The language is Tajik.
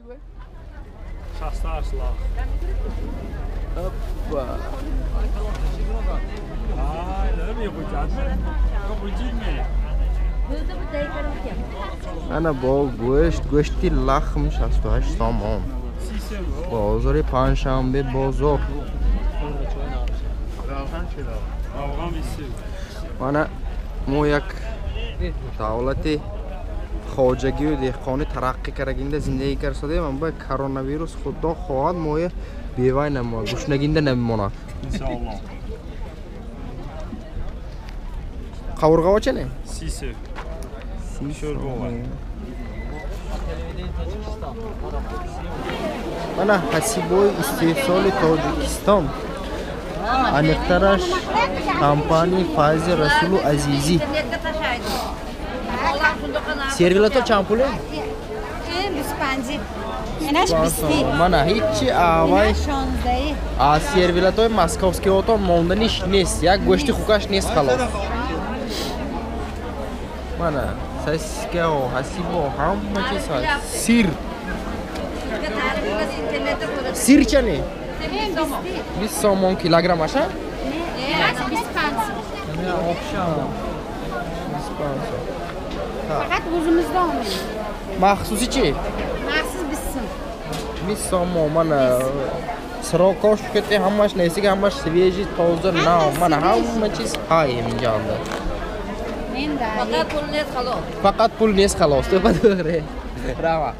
Мегӯй? 68 лах. Опа. Ана бо гӯшт, гӯшти лахм 68 сомон. Бозори панҷшанбе бозор. Мана мо як давлати хоҷагию деҳқонӣ тараққӣ карагинда зиндагӣ карсодем, аммо коронавирус худо хоҳад моя бевай намонад, гушнагинда намемонад. Иншоаллоҳ. Қавурғаво чане? 30. Шӯрбова. Мана ҳасибои истеҳсоли Тоҷикистон. Аниқтараш компанияи Файзи Расулу Азизӣ. Сервилато чанд пуле? 25. Инаш 20. Мана ҳичи авай 16. А сервилатои московскиотон монданиш нест, як гӯшти хукаш нест халос. Мана сосискао, ҳасибо, ҳама чиз ҳаст. Сир. Сир чане? 20 сомон килограмм аша? Не, 25. 25 сом. Faqat o'zimizda olmaymiz. Maxsusi chi? Maxsus 20 so'm. 20 сомон. Mana сирокош кете ҳамаш несига ҳамаш свежий, тоза, нав. Mana hamma чиз ҳай инҷонда. Менда. Faqat pul нест халос. Faqat pul нест халос. To'pa to'g'ri. Rahmat.